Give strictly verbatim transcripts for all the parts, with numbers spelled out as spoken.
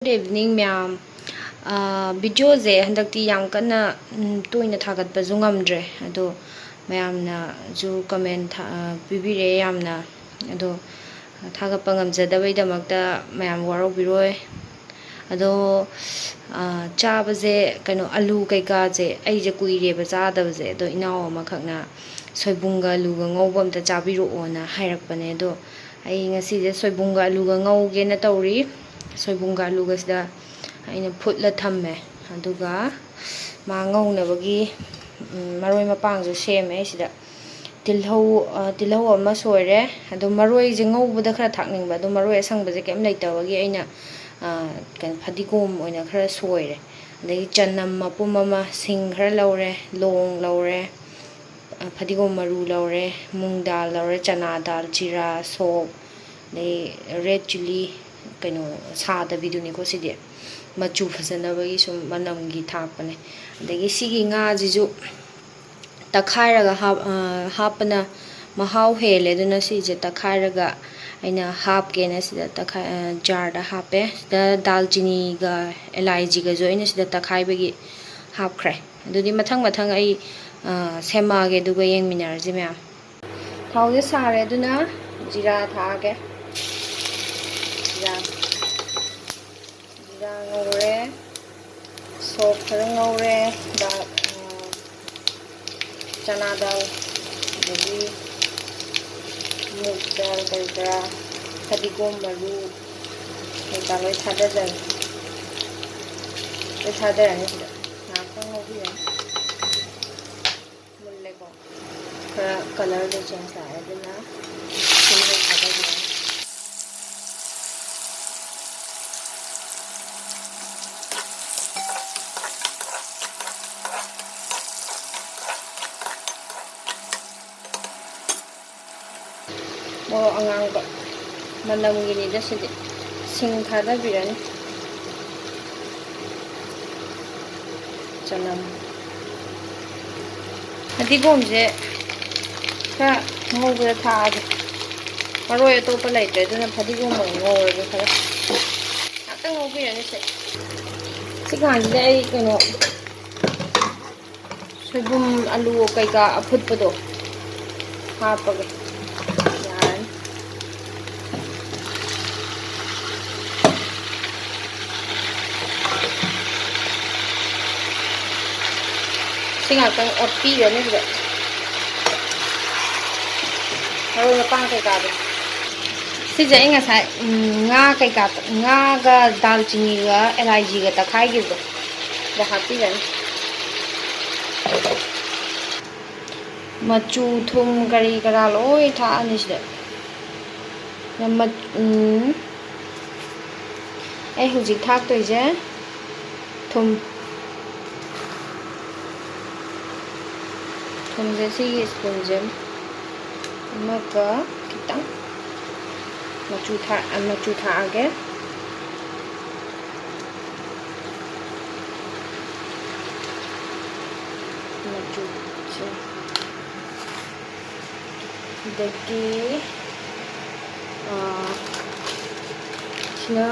Good evening, ꯃꯌꯥꯝ꯫ ꯑꯥ, video ꯁꯦ ꯍꯟꯗꯛꯇꯤ ꯌꯥꯝ ꯀꯟꯅ, ꯎꯝ, ꯇꯣꯏꯅ ꯊꯥꯒꯠꯄꯁꯨ ꯉꯝꯗ꯭ꯔꯦ, ꯑꯗꯣ ꯃꯌꯥꯝꯅꯁꯨ comment ꯊꯥ-, ꯑꯥ, ꯄꯤꯕꯤꯔꯛꯑꯦ ꯌꯥꯝꯅ, ꯑꯗꯣ ꯊꯥꯒꯠꯄ ꯉꯝꯖꯗꯕꯩꯗꯃꯛꯇ ꯃꯌꯥꯝ ꯋꯥꯔꯧꯕꯤꯔꯣꯏ꯫ ꯑꯗꯣ, ꯑꯥ, ꯆꯥꯕꯁꯦ, ꯀꯩꯅꯣ, ꯑꯂꯨ ꯀꯩꯀꯥꯁꯦ ꯑꯩꯁꯦ ꯀꯨꯏꯔꯦꯕ ꯆꯥꯗꯕꯁꯦ, ꯑꯗꯣ ꯏꯅꯥꯎ ꯑꯃꯈꯛꯅ ꯁꯣꯏꯕꯨꯝꯒ ꯑꯂꯨꯒ ꯉꯧꯕ ꯑꯝꯇ ꯆꯥꯕꯤꯔꯛꯑꯣꯅ ꯍꯥꯏꯔꯛꯄꯅꯦ꯫ ꯑꯗꯣ ꯑꯩ ꯉꯁꯤꯁꯦ ꯁꯣꯏꯕꯨꯝꯒ ꯑꯂꯨꯒ ꯉꯧꯒꯦꯅ ꯇꯧꯔꯤ꯫ ꯁꯣꯏꯕꯨꯝꯒ ꯑꯂꯨꯒꯁꯤꯗ ꯑꯩꯅ ꯐꯨꯠꯂ ꯊꯝꯃꯦ꯫ ꯑꯗꯨꯒ ꯃꯥ ꯉꯧꯅꯕꯒꯤ, ꯎꯝ, ꯃꯔꯣꯏ ꯃꯄꯥꯡꯁꯨ ꯁꯦꯝꯃꯦ ꯑꯩ ꯁꯤꯗ꯫ ꯇꯤꯜꯍꯧ, ꯑ, ꯇꯤꯜꯍꯧ ꯑꯃ ꯁꯣꯏꯔꯦ꯫ ꯑꯗꯣ ꯃꯔꯣꯏꯁꯦ ꯉꯧꯕꯗ ꯈꯔ ꯊꯥꯛꯅꯤꯡꯕ, ꯑꯗꯣ ꯃꯔꯣꯏ ꯑꯁꯪꯕꯁꯦ ꯀꯩꯝ ꯂꯩꯇꯕꯒꯤ ꯑꯩꯅ, ꯑ, ꯀꯩꯅꯣ, ꯐꯗꯤꯒꯣꯝ ꯑꯣꯏꯅ ꯈꯔ ꯁꯣꯏꯔꯦ꯫ ꯑꯗꯒꯤ ꯆꯅꯝ ꯃꯄꯨꯝ ꯑꯃ, ꯁꯤꯡ ꯈꯔ ꯂꯧꯔꯦ, ꯂꯣꯡ ꯂꯧꯔꯦ, ꯑ, ꯐꯗꯤꯒꯣꯝ ꯃꯔꯨ ꯂꯧꯔꯦ, ꯃꯨꯡ ꯗꯥꯜ ꯂꯧꯔꯦ, ꯆꯅꯥ ꯗꯥꯜ, ꯖꯤꯔꯥ, ꯁꯣꯞ, ꯑꯗꯩ red chilli, ꯀꯩꯅꯣ, ꯁꯥꯗꯕꯤꯗꯨꯅꯤꯀꯣ ꯁꯤꯗꯤ꯫ ꯃꯆꯨ ꯐꯖꯅꯕꯒꯤ ꯁꯨꯝ ꯃꯅꯝꯒꯤ ꯊꯥꯛꯄꯅꯦ꯫ ꯑꯗꯒꯤ ꯁꯤꯒꯤ ꯉꯥꯁꯤꯁꯨ ꯇꯛꯈꯥꯏꯔꯒ ꯍꯥꯞ-, ꯑ, ꯍꯥꯞꯄꯅ ꯃꯍꯥꯎ ꯍꯦꯜꯂꯦ꯫ ꯑꯗꯨꯅ ꯁꯤꯁꯦ ꯇꯛꯈꯥꯏꯔꯒ ꯑꯩꯅ ꯍꯥꯞꯀꯦꯅ ꯁꯤꯗ ꯇꯛꯈꯥꯏ-, ꯑ, jar ꯗ ꯍꯥꯞꯄꯦ꯫ ꯁꯤꯗ ꯗꯥꯜꯆꯤꯅꯤꯒ ꯑꯦꯂꯥꯏꯖꯤꯒꯁꯨ ꯑꯩꯅ ꯁꯤꯗ ꯇꯛꯈꯥꯏꯕꯒꯤ ꯍꯥꯞꯈ꯭ꯔꯦ꯫ ꯑꯗꯨꯗꯤ ꯃꯊꯪ ꯃꯊꯪ ꯑꯩ, ꯑ, ꯁꯦꯝꯃꯛꯑꯒꯦ, ꯑꯗꯨꯒ ꯌꯦꯡꯃꯤꯟꯅꯔꯁꯤ ꯃꯌꯥꯝ꯫ ꯊꯥꯎꯁꯦ ꯁꯥꯔꯦ, ꯑꯗꯨꯅ ꯖꯤꯔꯥ ꯊꯥꯛꯑꯒꯦ꯫ ꯖꯤꯔꯥ꯫ ꯖꯤꯔꯥ ꯉꯧꯔꯦ, ꯁꯣꯞ ꯈꯔ ꯉꯧꯔꯦ, ꯗꯥꯜ, ꯑ, ꯆꯅꯥ ꯗꯥꯜ, ꯑꯗꯒꯤ ꯃꯨꯛ ꯗꯥꯜ, ꯀꯔꯤ ꯀꯔꯥ, ꯐꯗꯤꯒꯣꯝ ꯃꯔꯨ ꯀꯩꯀꯥ ꯂꯣꯏ ꯊꯥꯗꯖꯔꯦ꯫ ꯂꯣꯏ ꯊꯥꯗꯔꯅꯤ ꯁꯤꯗ꯫ ꯉꯥꯏꯍꯥꯛꯇꯪ ꯉꯧꯕꯤꯔꯅꯤ꯫ ꯃꯨꯜꯂꯦꯀꯣ꯫ ꯈꯔ colour ꯗꯣ change ꯂꯥꯛꯑꯦ, ꯑꯗꯨꯅ ꯁꯤꯃ ꯊꯥꯗꯕꯤꯔꯅꯤ꯫ ꯃꯣꯔꯣꯛ ꯑꯉꯥꯡꯕ ꯃꯅꯝꯒꯤꯅꯤꯗ ꯁꯤꯗꯤ꯫ ꯁꯤꯡ ꯊꯥꯗꯕꯤꯔꯅꯤ꯫ ꯆꯅꯝ꯫ ꯐꯗꯤꯒꯣꯝꯁꯦ ꯈꯔ ꯉꯧꯕꯗ ꯊꯥꯛꯑꯒꯦ꯫ ꯃꯔꯣꯏ ꯑꯇꯣꯞꯄ ꯂꯩꯇ꯭ꯔꯦ, ꯑꯗꯨꯅ ꯐꯗꯤꯒꯣꯝ ꯑꯣꯏꯅ ꯉꯧꯔꯒꯦ ꯈꯔ꯫ ꯈꯤꯇꯪ ꯉꯧꯕꯤꯔꯅꯤꯁꯦ꯫ ꯁꯤ ꯀꯥꯟꯁꯤꯗ ꯑꯩ ꯀꯩꯅꯣ, ꯁꯣꯏꯕꯨꯝ, ꯑꯂꯨ ꯀꯩꯀꯥ ꯑꯐꯨꯠꯄꯗꯣ ꯍꯥꯞꯄꯒꯦ꯫ ꯌꯥꯔꯅꯤ꯫ ꯁꯤ ꯉꯥꯛꯇꯪ ꯑꯣꯠꯄꯤꯔꯅꯤ ꯁꯤꯗ꯫ ꯃꯔꯣꯏ ꯃꯄꯥꯡ ꯀꯩꯀꯥꯗꯣ꯫ ꯁꯤꯁꯦ ꯑꯩ ꯉꯁꯥꯏ, ꯎꯝ, ꯉꯥ ꯀꯩꯀꯥ, ꯉꯥꯒ ꯗꯥꯜꯆꯤꯅꯤꯒ ꯑꯦꯂꯥꯏꯖꯤꯒ ꯇꯛꯈꯥꯏꯈꯤꯕꯗꯣ, ꯑꯗꯣ ꯍꯥꯞꯄꯤꯔꯅꯤ꯫ ꯃꯆꯨ, ꯊꯨꯝ, ꯀꯔꯤ ꯀꯔꯥ ꯂꯣꯏ ꯊꯥꯛꯑꯅꯤ ꯁꯤꯗ꯫ ꯃ-, ꯎꯝ, ꯑꯩ ꯍꯧꯖꯤꯛ ꯊꯥꯛꯇꯣꯏꯁꯦ ꯊꯨꯝ꯫ ꯊꯨꯝꯁꯦ ꯁꯤꯒꯤ ꯁ꯭ꯄꯨꯟꯁꯦ ꯑꯃꯒ ꯈꯤꯇꯪ ꯃꯆꯨ ꯊꯥ-, ꯃꯆꯨ ꯊꯥꯛꯑꯒꯦ꯫ ꯃꯆꯨꯁꯦ꯫ ꯑꯗꯒꯤ, ꯑꯥ, ꯁꯤꯅ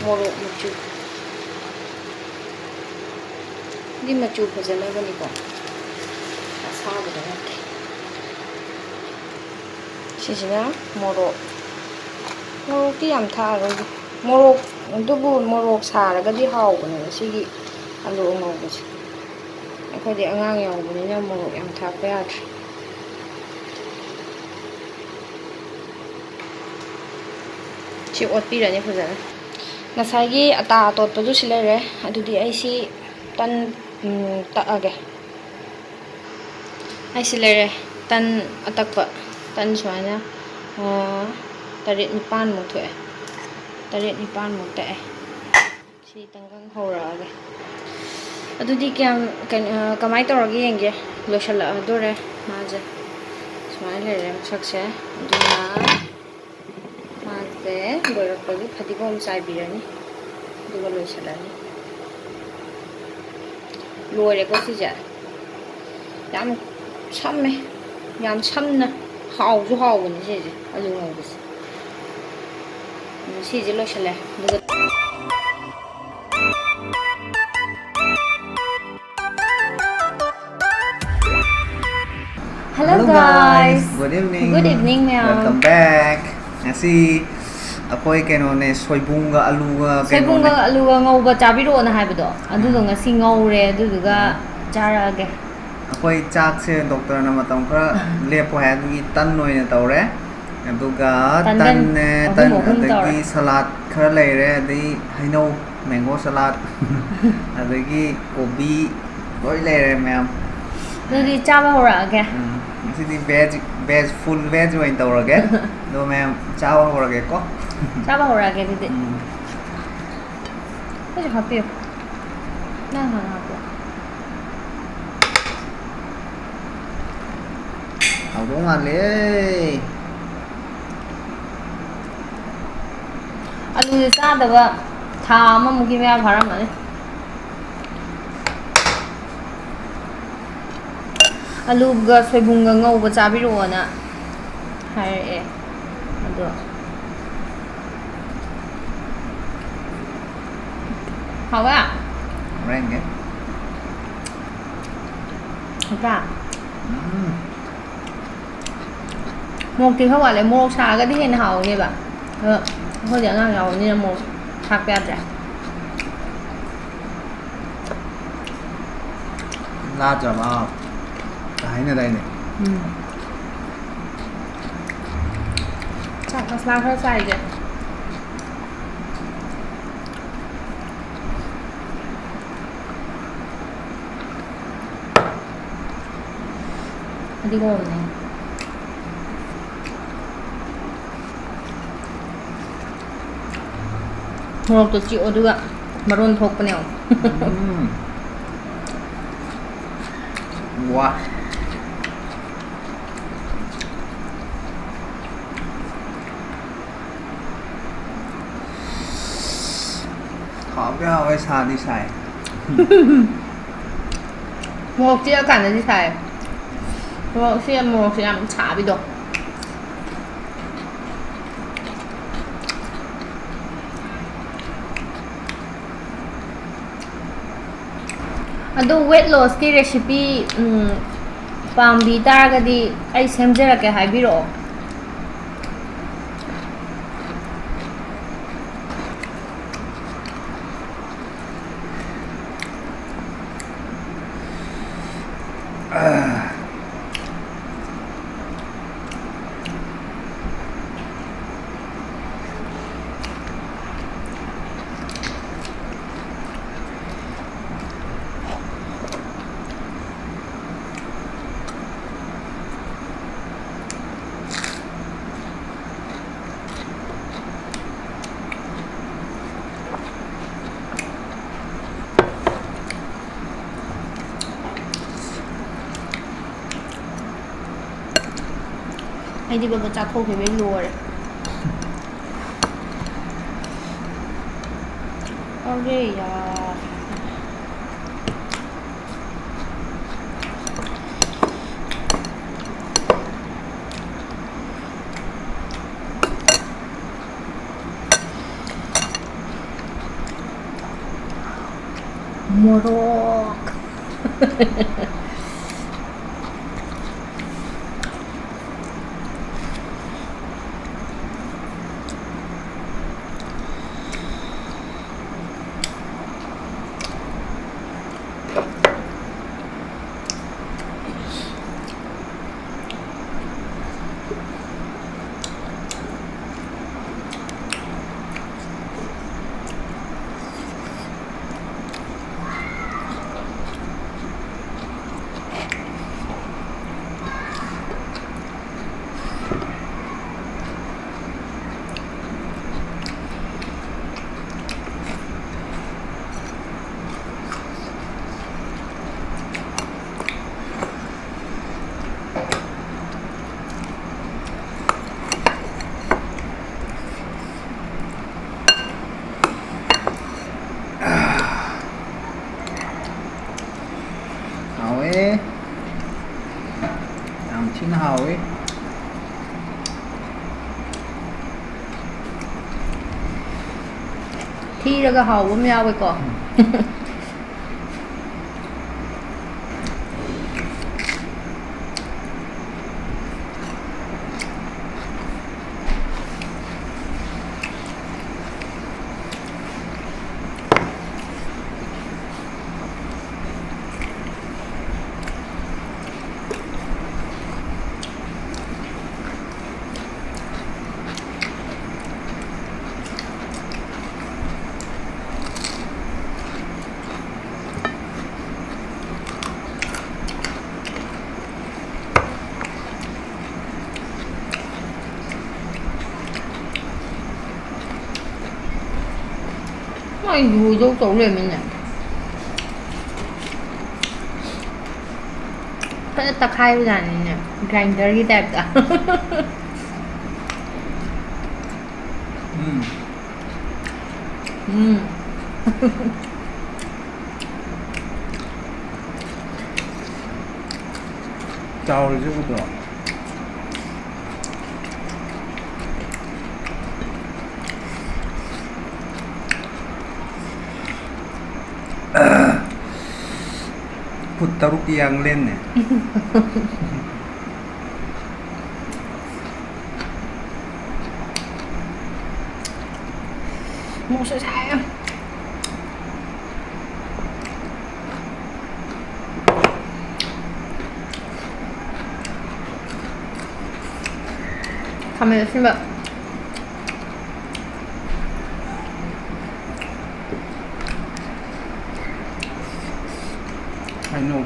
ꯃꯣꯔꯣꯛ ꯃꯆꯨ꯫ ꯁꯤꯗꯤ ꯃꯆꯨ ꯐꯖꯅꯕꯅꯤꯀꯣ, ꯑꯁꯥꯕꯗ ꯅꯠꯇꯦ꯫ ꯁꯤꯁꯤꯅ ꯃꯣꯔꯣꯛ꯫ ꯃꯣꯔꯣꯛꯇꯤ ꯌꯥꯝ ꯊꯥꯛꯑꯔꯣꯏꯒꯦ꯫ ꯃꯣꯔꯣꯛ, ꯑꯗꯨꯕꯨ ꯃꯣꯔꯣꯛ ꯁꯥꯔꯒꯗꯤ ꯍꯥꯎꯕꯅꯦꯕ ꯁꯤꯒꯤ ꯑꯂꯨ ꯑꯉꯧꯕꯁꯦ꯫ ꯑꯩꯈꯣꯏꯗꯤ ꯑꯉꯥꯡ ꯌꯥꯎꯕꯅꯤꯅ ꯃꯣꯔꯣꯛ ꯌꯥꯝ ꯊꯥꯛꯄ ꯌꯥꯗ꯭ꯔꯦ꯫ ꯁꯤ ꯑꯣꯠꯄꯤꯔꯅꯤ ꯐꯖꯅ꯫ ꯉꯁꯥꯏꯒꯤ ꯑꯇꯥ ꯑꯇꯣꯠꯄꯗꯨ ꯁꯤ ꯂꯩꯔꯦ꯫ ꯑꯗꯨꯗꯤ ꯑꯩ ꯁꯤ ꯇꯟ, ꯎꯝ, ꯇꯛꯑꯒꯦ꯫ ꯑꯩꯁꯤ ꯂꯩꯔꯦ ꯇꯟ ꯑꯇꯛꯄ꯫ ꯇꯟ ꯁꯨꯃꯥꯏꯅ, ꯑ, ꯇꯔꯦꯠ ꯅꯤꯄꯥꯟꯃꯨꯛ ꯊꯣꯛꯑꯦ꯫ ꯇꯔꯦꯠ ꯅꯤꯄꯥꯟꯃꯨꯛ ꯇꯛꯑꯦ꯫ ꯁꯤ ꯇꯪꯒꯪ ꯍꯧꯔꯛꯑꯒꯦ꯫ ꯑꯗꯨꯗꯤ ꯀꯌꯥꯝ, ꯀꯩꯅꯣ, ꯑ, ꯀꯃꯥꯏꯅ ꯇꯧꯔꯒꯦ ꯌꯦꯡꯒꯦ꯫ ꯂꯣꯏꯁꯤꯜꯂꯛꯑꯗꯣꯔꯦ ꯃꯥꯁꯦ꯫ ꯁꯨꯃꯥꯏꯅ ꯂꯩꯔꯦ ꯃꯁꯛꯁꯦ꯫ ꯑꯗꯨꯅ ꯃꯥꯁꯦ ꯂꯣꯏꯔꯛꯄꯒꯤ ꯐꯗꯤꯒꯣꯝ ꯆꯥꯏꯕꯤꯔꯅꯤ, ꯑꯗꯨꯒ ꯂꯣꯏꯁꯤꯜꯂꯅꯤ꯫ ꯂꯣꯏꯔꯦꯀꯣ ꯁꯤꯁꯦ꯫ ꯌꯥꯝ ꯁꯝꯃꯦ, ꯌꯥꯝ ꯁꯝꯅ, ꯍꯥꯎꯁꯨ ꯍꯥꯎꯕꯅꯤ ꯁꯤꯁꯦ, ꯑꯂꯨ ꯉꯧꯕꯁꯦ꯫ ꯎꯝ, ꯁꯤꯁꯦ ꯂꯣꯏꯁꯤꯜꯂꯦ꯫ ꯑꯗꯨꯒ Hello, guys. Good evening. Good evening, ꯃꯌꯥꯝ. Welcome back. ꯉꯁꯤ ꯑꯩꯈꯣꯏ ꯀꯩꯅꯣꯅꯦ, ꯁꯣꯏꯕꯨꯝꯒ ꯑꯂꯨꯒ ꯀꯩꯅꯣꯅꯦ꯫ ꯁꯣꯏꯕꯨꯝꯒ ꯑꯂꯨꯒ ꯉꯧꯕ ꯆꯥꯕꯤꯔꯛꯑꯣꯅ ꯍꯥꯏꯕꯗꯣ, ꯑꯗꯨꯗꯣ ꯎꯝ꯫ ꯉꯁꯤ ꯉꯧꯔꯦ, ꯑꯗꯨꯗꯨꯒ ꯎꯝ꯫ ꯆꯥꯔꯛꯑꯒꯦ꯫ ꯑꯩꯈꯣꯏ ꯆꯥꯛꯁꯦ ꯗꯣꯛꯇꯔꯅ ꯃꯇꯝ ꯈꯔ ꯂꯦꯞꯄꯣ ꯍꯥꯏ, ꯑꯗꯨꯒꯤ ꯇꯟ ꯑꯣꯏꯅ ꯇꯧꯔꯦ꯫ ꯑꯗꯨꯒ ꯇꯟꯒꯟ ꯇꯟꯅꯦ, ꯑꯍꯨꯝ ꯇꯟ, ꯑꯍꯨꯝ ꯑꯗꯒꯤ ꯇꯧꯔꯦ꯫ ꯁꯂꯥꯗ ꯈꯔ ꯂꯩꯔꯦ, ꯑꯗꯩ ꯍꯩꯅꯧ, mango salad, ꯑꯗꯒꯤ ꯀꯣꯕꯤ, ꯂꯣꯏ ꯂꯩꯔꯦ ꯃꯌꯥꯝ꯫ ꯑꯗꯨꯗꯤ ꯆꯥꯕ ꯍꯧꯔꯛꯑꯒꯦ꯫ ꯎꯝ, ꯉꯁꯤꯗꯤ veg, veg, full veg ꯑꯣꯏꯅ ꯇꯧꯔꯒꯦ꯫ ꯑꯗꯣ ꯃꯌꯥꯝ ꯆꯥꯕ ꯍꯧꯔꯒꯦꯀꯣ꯫ ꯆꯥꯕ ꯍꯧꯔꯛꯑꯒꯦ ꯑꯗꯨꯗꯤ꯫ ꯎꯝ꯫ ꯑꯩꯁꯨ ꯍꯥꯞꯄꯤꯌꯨ꯫ ꯅꯪ ꯍꯥꯟꯅ ꯍꯥꯞꯄꯣ꯫ ꯍꯥꯎꯗꯧ ꯃꯥꯜꯂꯦ꯫ ꯑꯂꯨꯁꯦ ꯆꯥꯗꯕ ꯊꯥ ꯑꯃꯃꯨꯛꯀꯤ ꯃꯌꯥ ꯐꯥꯔꯝꯃꯅꯤ꯫ ꯑꯂꯨꯒ ꯁꯣꯏꯕꯨꯝꯒ ꯉꯧꯕ ꯆꯥꯕꯤꯔꯛꯑꯣꯅ ꯍꯥꯏꯔꯛꯑꯦ꯫ ꯑꯗꯣ ꯍꯥꯎꯕ? ꯍꯣꯔꯦꯟꯒꯦ꯫ ꯍꯥꯎꯕ꯭ꯔꯥ? ꯎꯝ꯫ ꯃꯣꯔꯣꯛꯇꯤ ꯈꯔ ꯋꯥꯠꯂꯦ꯫ ꯃꯣꯔꯣꯛ ꯁꯥꯔꯒꯗꯤ ꯍꯦꯟꯅ ꯍꯥꯎꯅꯦꯕ꯫ ꯑꯗꯣ ꯑꯩꯈꯣꯏꯗꯤ ꯑꯉꯥꯡ ꯌꯥꯎꯕꯅꯤꯅ ꯃꯣꯔꯣꯛ ꯊꯥꯛꯄ ꯌꯥꯗ꯭ꯔꯦ꯫ ꯂꯥ ꯆꯕꯥ ꯀ ꯍꯥꯏꯅꯗꯥꯏꯅꯦ? ꯎꯝ꯫ ꯆꯥꯛ ꯃꯁꯂꯥ ꯈꯔ ꯆꯥꯏꯒꯦ꯫ ꯐꯗꯤꯒꯣꯝꯅꯦ꯫ ꯃꯣꯔꯣꯛꯇꯣ ꯆꯤꯛꯑꯣ, ꯑꯗꯨꯒ ꯃꯔꯣꯟ ꯊꯣꯛꯄꯅꯦ ꯌꯦꯡꯉꯣ꯫ ꯎꯝ꯫ ꯋꯥ꯫ ꯍꯥꯎꯗꯤ ꯍꯥꯎꯋꯦ, ꯁꯥꯗꯤ ꯁꯥꯏ꯫ ꯃꯣꯔꯣꯛ ꯆꯤꯛꯑꯀꯥꯟꯗꯗꯤ ꯁꯥꯏ꯫ ꯃꯣꯔꯣꯛꯁꯦ, ꯃꯣꯔꯣꯛꯁꯦ ꯌꯥꯝ ꯁꯥꯕꯤꯗꯣ꯫ ꯑꯗꯣ weight lossꯀꯤ recipe, ꯎꯝ, ꯄꯥꯝꯕꯤ ꯇꯥꯔꯒꯗꯤ ꯑꯩ ꯁꯦꯝꯖꯔꯛꯀꯦ, ꯍꯥꯏꯕꯤꯔꯛꯑꯣ꯫ ꯑꯩꯗꯤ ꯕꯕꯥ ꯆꯥꯊꯣꯛꯈꯤꯕꯩ ꯂꯣꯏꯔꯦ꯫ ꯑꯔꯦ ꯌꯥꯔ꯫ ꯃꯣꯔꯣꯛ꯫ ꯍꯥꯎꯋꯦ꯫ ꯌꯥꯝ ꯊꯤꯅ ꯍꯥꯎꯋꯦ꯫ ꯊꯤꯔꯒ ꯍꯥꯎꯕ ꯑꯃ ꯌꯥꯎꯋꯦꯀꯣ꯫ ꯃꯥꯏ ꯂꯣꯏꯗꯧ ꯇꯧ ꯂꯩꯔꯝꯃꯤꯅꯦ꯫ ꯐꯖꯅ ꯇꯛꯈꯥꯏꯕꯖꯥꯠꯅꯤꯅꯦ, ꯒ꯭ꯔꯥꯏꯟꯗꯔꯒꯤ ꯇꯥꯏꯞꯇ꯫ ꯎꯝ꯫ ꯎꯝ꯫ ꯆꯥꯎꯔꯤꯁꯦ ꯎꯗ꯭ꯔꯣ? ꯐꯨꯠ ꯇꯔꯨꯛꯀꯤ ꯌꯥꯡꯂꯦꯟꯅꯦ꯫ ꯃꯣꯔꯣꯛꯁꯨ ꯁꯥꯏ꯫ ꯈꯥꯃꯦꯟ ꯑꯁꯤꯟꯕ꯫ ꯍꯩꯅꯧ꯫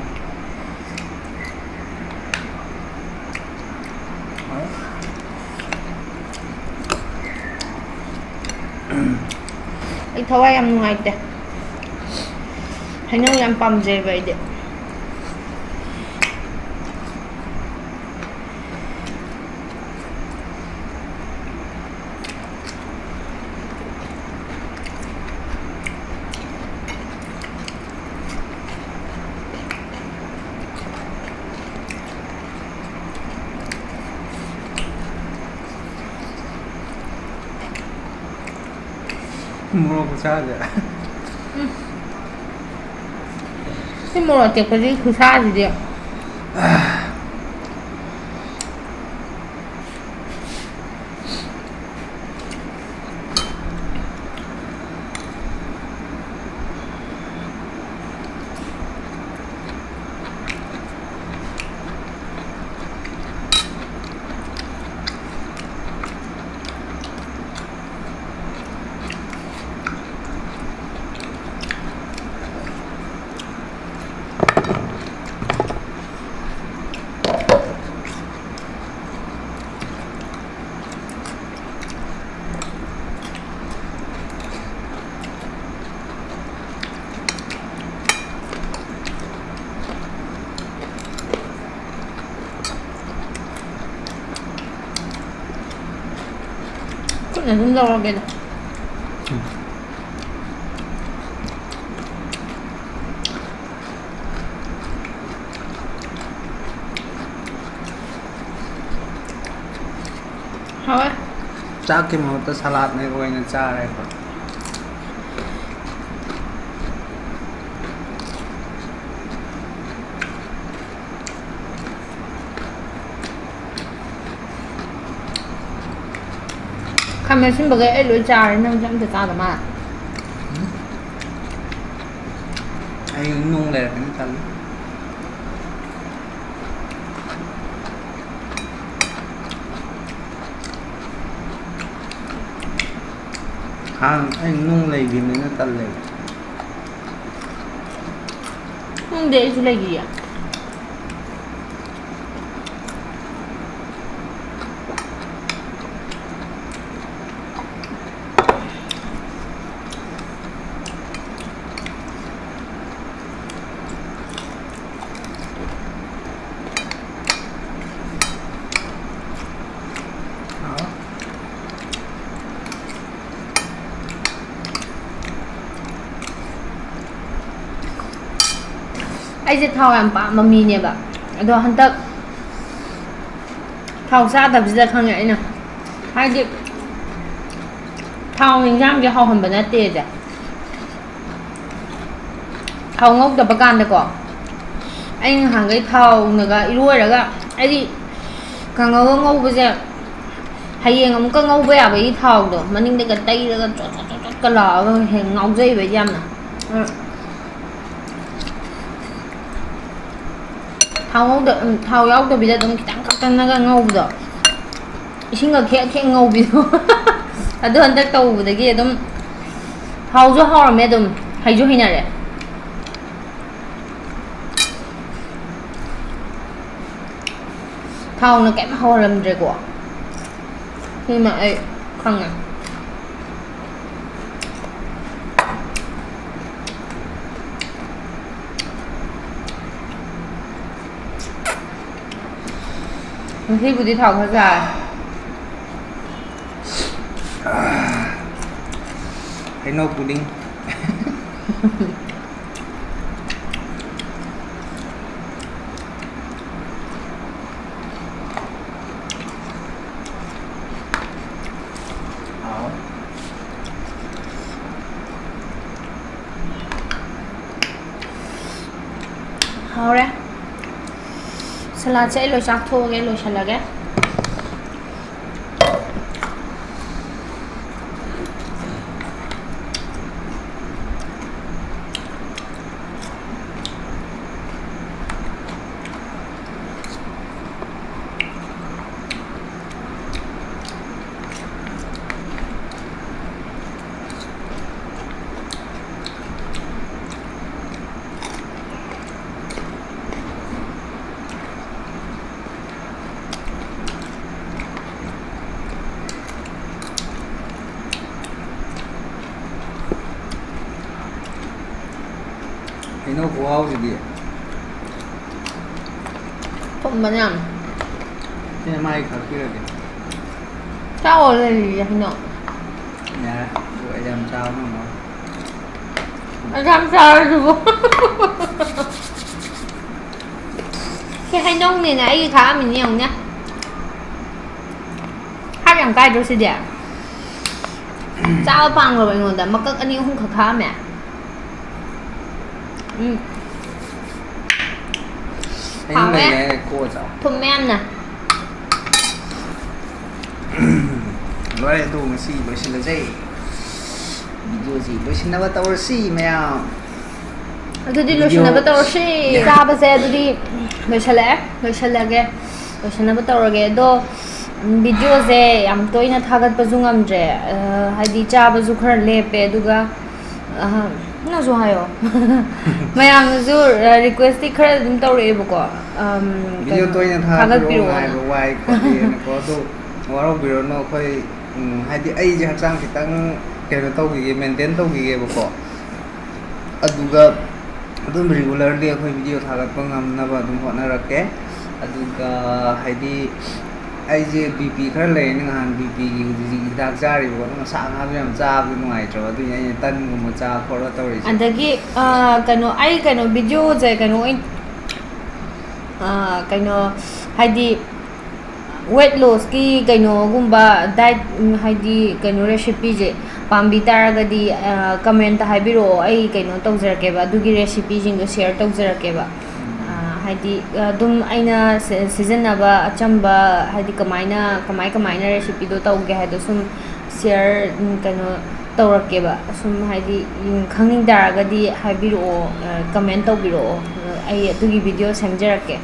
ꯑꯩ ꯊꯋꯥꯏ ꯌꯥꯝ ꯅꯨꯡꯉꯥꯏꯇꯦ꯫ ꯍꯩꯅꯧ ꯌꯥꯝ ꯄꯥꯝꯖꯩꯕ ꯑꯩꯗꯤ꯫ ꯃꯣꯔꯣꯛ ꯈꯨꯁꯥꯁꯦ꯫ ꯎꯝ꯫ ꯁꯤ ꯃꯣꯔꯣꯛ ꯑꯇꯦꯛꯄꯁꯤ ꯈꯨꯁꯥꯁꯤꯗꯤ꯫ ꯑꯗꯨꯝ ꯂꯧꯔꯒꯦꯗ꯫ ꯍꯥꯎꯋꯦ꯫ ꯆꯥꯛꯀꯤ ꯃꯍꯨꯠꯇ ꯁꯂꯥꯗꯅ ꯑꯣꯏꯅ ꯆꯥꯔꯦ ꯑꯩꯈꯣꯏ꯫ ꯈꯥꯃꯦꯟ ꯑꯁꯤꯟꯕꯒꯩ ꯑꯩ ꯂꯣꯏ ꯆꯥꯔꯦ, ꯅꯪꯁꯦ ꯑꯝꯇ ꯆꯥꯗ ꯃꯥꯜꯂꯦ꯫ ꯑꯩ ꯅꯨꯡ ꯂꯩꯔꯛꯀꯅꯤ ꯇꯜꯂꯤ꯫ ꯍꯥꯟꯅ ꯑꯩ ꯅꯨꯡ ꯂꯩꯈꯤꯕꯅꯤꯅ ꯇꯜꯂꯦꯕ꯫ ꯈꯪꯗꯦ, ꯑꯩꯁꯨ ꯂꯩꯈꯤꯌꯦ꯫ ꯑꯩꯁꯦ ꯊꯥꯎ ꯌꯥꯝ ꯄꯥꯝꯕ ꯃꯤꯅꯦꯕ, ꯑꯗꯣ ꯍꯟꯗꯛ ꯊꯥꯎ ꯆꯥꯗꯕꯁꯤꯗ ꯈꯪꯉꯦ ꯑꯩꯅ, ꯍꯥꯏꯗꯤ ꯊꯥꯎꯅ ꯏꯟꯖꯥꯡꯁꯦ ꯍꯥꯎꯍꯟꯕ ꯅꯠꯇꯦꯁꯦ꯫ ꯊꯥꯎ ꯉꯧꯗꯕ ꯀꯥꯟꯗꯀꯣ, ꯑꯩ ꯅꯍꯥꯟꯈꯩ ꯊꯥꯎꯅꯒ ꯏꯔꯣꯏꯔꯒ, ꯑꯩꯗꯤ ꯀꯥꯡꯉꯧꯒ ꯉꯧꯕꯁꯦ, ꯍꯌꯦꯡ ꯑꯃꯨꯛꯀ ꯉꯧꯕ ꯌꯥꯕꯒꯤ ꯊꯥꯎꯗꯣ ꯃꯅꯤꯡꯗꯒ ꯇꯩꯔꯒ ꯆꯣꯠ ꯆꯣꯠ ꯆꯣꯠ ꯆꯣꯠꯀ ꯂꯥꯎꯔꯒ ꯍꯦꯟꯅ ꯉꯥꯎꯖꯩꯕ ꯑꯩꯗꯤ ꯌꯥꯝꯅ꯫ ꯑ, ꯊꯥꯎ ꯉꯧꯗ-, ꯎꯝ, ꯊꯥꯎ ꯌꯥꯎꯗꯕꯤꯗ ꯑꯗꯨꯝ ꯈꯤꯇꯪ ꯈꯛꯇꯪꯅꯒ ꯉꯧꯕꯗꯣ, ꯏꯁꯤꯡꯒ ꯈꯦꯛ ꯈꯦꯛ ꯉꯧꯕꯤꯗꯣ꯫ ꯑꯗꯨ ꯍꯟꯗꯛ ꯇꯧꯕꯗꯒꯤ ꯑꯗꯨꯝ ꯍꯥꯎꯁꯨ ꯍꯥꯎꯔꯝꯃꯦ, ꯑꯗꯨꯝ ꯍꯩꯁꯨ ꯍꯩꯅꯔꯦ꯫ ꯊꯥꯎꯅ ꯀꯩꯝ ꯍꯧꯍꯜꯂꯝꯗ꯭ꯔꯦꯀꯣ꯫ ꯁꯤꯃ ꯑꯩ ꯈꯪꯉꯦ꯫ ꯉꯁꯤꯕꯨꯗꯤ ꯊꯥꯎ ꯈꯔ ꯆꯥꯔꯦ꯫ ꯍꯩꯅꯧ ꯄꯨꯗꯤꯡ꯫ ꯍꯥꯎ꯫ ꯍꯥꯎꯔꯦ꯫ ꯁꯂꯥꯠꯁꯦ ꯑꯩ ꯂꯣꯏ ꯆꯥꯛꯊꯣꯛꯑꯒꯦ, ꯂꯣꯏꯁꯤꯜꯂꯒꯦ꯫ ꯍꯩꯅꯧ ꯈꯨꯍꯥꯎꯁꯤꯗꯤ꯫ ꯊꯨꯝꯕꯅꯦ ꯌꯥꯝ꯫ ꯁꯤꯅ ꯃꯥꯒꯤ ꯈꯛꯄꯤꯔꯒꯦ꯫ ꯆꯥꯎꯑꯣ, ꯂꯩꯔꯤꯌꯦ ꯍꯩꯅꯧ꯫ ꯌꯥꯔꯦ, ꯑꯗꯨ ꯑꯩ ꯌꯥꯝ ꯆꯥꯕ ꯉꯝꯃꯣꯏ꯫ ꯑꯗꯨ ꯌꯥꯝ ꯆꯥꯔꯁꯤꯕꯨ꯫ ꯁꯤ ꯍꯩꯅꯧꯅꯦꯅ ꯑꯩꯒꯤ ꯈꯥꯛꯑꯝꯃꯤꯅꯦ ꯌꯦꯡꯉꯨꯅꯦ꯫ ꯍꯥꯔꯠ ꯌꯥꯝ ꯀꯥꯏꯗ꯭ꯔꯣ ꯁꯤꯗꯤ? ꯆꯥꯕ ꯄꯥꯝꯈ꯭ꯔꯕ ꯑꯩꯉꯣꯟꯗ ꯃꯀꯛ ꯑꯅꯤ ꯑꯍꯨꯝꯈꯛ ꯈꯥꯛꯑꯝꯃꯦ꯫ ꯎꯝ꯫ ꯑꯩꯅ ꯍꯥꯎꯋꯦ꯫ ꯂꯩꯔꯦ ꯍꯥꯏꯔꯦ, ꯀꯣꯛꯑ ꯆꯥꯎ꯫ ꯊꯨꯝꯃꯦ ꯌꯥꯝꯅ꯫ ꯂꯣꯏꯔꯦ, ꯑꯗꯨ ꯉꯁꯤ ꯂꯣꯏꯁꯤꯜꯂꯁꯦ꯫ ꯚꯤꯗꯤꯑꯣꯁꯤ ꯂꯣꯏꯁꯤꯟꯅꯕ ꯇꯧꯔꯁꯤ ꯃꯌꯥꯝ꯫ ꯑꯗꯨꯗꯤ ꯚꯤꯗꯤꯑꯣ ꯂꯣꯏꯁꯤꯟꯅꯕ ꯇꯧꯔꯁꯤ꯫ ꯌꯥ꯫ ꯆꯥꯕꯁꯦ ꯑꯗꯨꯗꯤ ꯂꯣꯏꯁꯤꯜꯂꯛꯑꯦ, ꯂꯣꯏꯁꯤꯜꯂꯒꯦ, ꯂꯣꯏꯁꯤꯟꯅꯕ ꯇꯧꯔꯒꯦ꯫ ꯑꯗꯣ, ꯎꯝ, ꯚꯤꯗꯤꯑꯣꯁꯦ ꯌꯥꯝ ꯇꯣꯏꯅ ꯊꯥꯒꯠꯄꯁꯨ ꯉꯝꯗ꯭ꯔꯦ꯫ ꯑ, ꯍꯥꯏꯗꯤ ꯆꯥꯕꯁꯨ ꯈꯔ ꯂꯦꯞꯄꯦ, ꯑꯗꯨꯒ, ꯑ, ꯅꯪꯁꯨ ꯍꯥꯏꯌꯣ꯫ ꯃꯌꯥꯝꯅꯁꯨ, ꯑ, ꯔꯤꯀ꯭ꯋꯦꯁꯇꯤ ꯈꯔ ꯑꯗꯨꯝ ꯇꯧꯔꯛꯑꯦꯕꯀꯣ꯫ ꯑꯝ, ꯚꯤꯗꯤꯑꯣ ꯀꯩꯅꯣ, ꯇꯣꯏꯅ ꯊꯥꯒꯠꯄꯤꯔꯛꯑꯣ, ꯊꯥꯒꯠꯄꯤꯔꯛꯑꯣꯅ꯫ ꯉꯥꯏꯕ ꯋꯥꯏ ꯈꯣꯠꯂꯤꯅꯀꯣ꯫ ꯑꯗꯣ ꯋꯥꯔꯧꯕꯤꯔꯅꯨ, ꯑꯩꯈꯣꯏ, ꯎꯝ, ꯍꯥꯏꯗꯤ ꯑꯩꯁꯦ ꯍꯛꯆꯥꯡ ꯈꯤꯇꯪ ꯀꯩꯅꯣ ꯇꯧꯈꯤꯒꯦ, ꯃꯦꯟꯇꯦꯟ ꯇꯧꯈꯤꯒꯦꯕꯀꯣ꯫ ꯑꯗꯨꯒ ꯑꯗꯨꯝ ꯔꯤꯒꯨꯂꯔꯂꯤ ꯑꯩꯈꯣꯏ ꯚꯤꯗꯤꯑꯣ ꯊꯥꯒꯠꯄ ꯉꯝꯅꯕ ꯑꯗꯨꯝ ꯍꯣꯠꯅꯔꯛꯀꯦ꯫ ꯑꯗꯨꯒ ꯍꯥꯏꯗꯤ ꯑꯩꯁꯦ ꯕꯤ ꯄꯤ ꯈꯔ ꯂꯩꯌꯦꯅ ꯉꯍꯥꯟ ꯕꯤ ꯄꯤꯒꯤ ꯍꯧꯖꯤꯛ ꯍꯤꯗꯥꯛ ꯆꯥꯔꯤꯕꯀꯣ, ꯑꯗꯨ ꯃꯁꯥ ꯉꯥꯗꯣ ꯌꯥꯝ ꯆꯥꯕꯗꯣ ꯅꯨꯡꯉꯥꯏꯇ꯭ꯔꯕ, ꯑꯗꯨꯏꯅꯦ ꯑꯩꯅ ꯇꯟꯒꯨꯝꯕ ꯆꯥ ꯈꯣꯠꯂ ꯇꯧꯔꯤꯁꯦ꯫ ꯑꯗꯒꯤ ꯑꯥ, ꯀꯩꯅꯣ ꯑꯩ ꯀꯩꯅꯣ ꯚꯤꯗꯤꯑꯣꯁꯦ ꯀꯩꯅꯣ ꯑꯣꯏꯅ ꯑꯥ, ꯀꯩꯅꯣ ꯍꯥꯏꯗꯤ weight lossꯀꯤ ꯀꯩꯅꯣꯒꯨꯝꯕ diet, ꯎꯝ, ꯍꯥꯏꯗꯤ ꯀꯩꯅꯣ recipeꯁꯦ ꯄꯥꯝꯕꯤ ꯇꯥꯔꯒꯗꯤ comment ꯍꯥꯏꯕꯤꯔꯛꯑꯣ, ꯑꯩ ꯀꯩꯅꯣ ꯇꯧꯖꯔꯛꯀꯦꯕ, ꯑꯗꯨꯒꯤ recipeꯁꯤꯡꯗꯣ share ꯇꯧꯖꯔꯛꯀꯦꯕ꯫ ꯑꯥ, ꯍꯥꯏꯗꯤ ꯑꯗꯨꯝ ꯑꯩꯅ ꯁꯤ- ꯁꯤꯖꯤꯟꯅꯕ ꯑꯆꯝꯕ, ꯍꯥꯏꯗꯤ ꯀꯃꯥꯏꯅ ꯀꯃꯥꯏ ꯀꯃꯥꯏꯅ recipeꯗꯣ ꯇꯧꯒꯦ ꯍꯥꯏꯗꯣ ꯁꯨꯝ share, ꯎꯝ, ꯀꯩꯅꯣ ꯇꯧꯔꯛꯀꯦꯕ꯫ ꯁꯨꯝ ꯍꯥꯏꯗꯤ ꯎꯝ, ꯈꯪꯅꯤꯡ ꯇꯥꯔꯒꯗꯤ ꯍꯥꯏꯕꯤꯔꯛꯑꯣ, comment ꯇꯧꯕꯤꯔꯛꯑꯣ, ꯑꯩ ꯑꯗꯨꯒꯤ ꯚꯤꯗꯤꯑꯣ ꯁꯦꯝꯖꯔꯛꯀꯦ꯫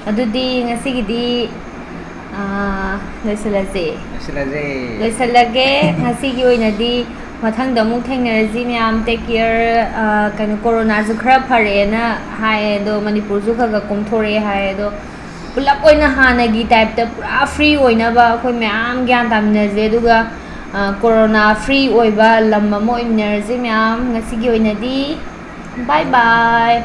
ꯑꯗꯨꯗꯤ ꯉꯁꯤꯒꯤꯗꯤ ꯑꯥ, ꯂꯣꯏꯁꯤꯜꯂꯁꯦ꯫ ꯂꯣꯏꯁꯤꯜꯂꯁꯦ꯫ ꯂꯣꯏꯁꯤꯜꯂꯒꯦ꯫ ꯉꯁꯤꯒꯤ ꯑꯣꯏꯅꯗꯤ ꯃꯊꯪꯗ ꯑꯃꯨꯛ ꯊꯦꯡꯅꯔꯁꯤ ꯃꯌꯥꯝ꯫ Take care꯫ ꯑꯥ, ꯀꯩꯅꯣ, ꯀꯣꯔꯣꯅꯥꯁꯨ ꯈꯔ ꯐꯔꯦꯅ ꯍꯥꯏ, ꯑꯗꯣ ꯃꯅꯤꯄꯨꯔꯁꯨ ꯈꯔ ꯈꯔ ꯀꯣꯝꯊꯣꯔꯛꯑꯦ ꯍꯥꯏ, ꯑꯗꯣ ꯄꯨꯂꯞ ꯑꯣꯏꯅ ꯍꯥꯟꯅꯒꯤ typeꯇ ꯄꯨꯔꯥ free ꯑꯣꯏꯅꯕ ꯑꯩꯈꯣꯏ ꯃꯌꯥꯝ ꯒ꯭ꯌꯥꯟ ꯇꯥꯃꯤꯟꯅꯁꯦ, ꯑꯗꯨꯒ ꯑꯥ, ꯀꯣꯔꯣꯅꯥ free ꯑꯣꯏꯕ ꯂꯝ ꯑꯃ ꯑꯣꯏꯃꯤꯟꯅꯔꯁꯦ ꯃꯌꯥꯝ꯫ ꯉꯁꯤꯒꯤ ꯑꯣꯏꯅꯗꯤ bye bye꯫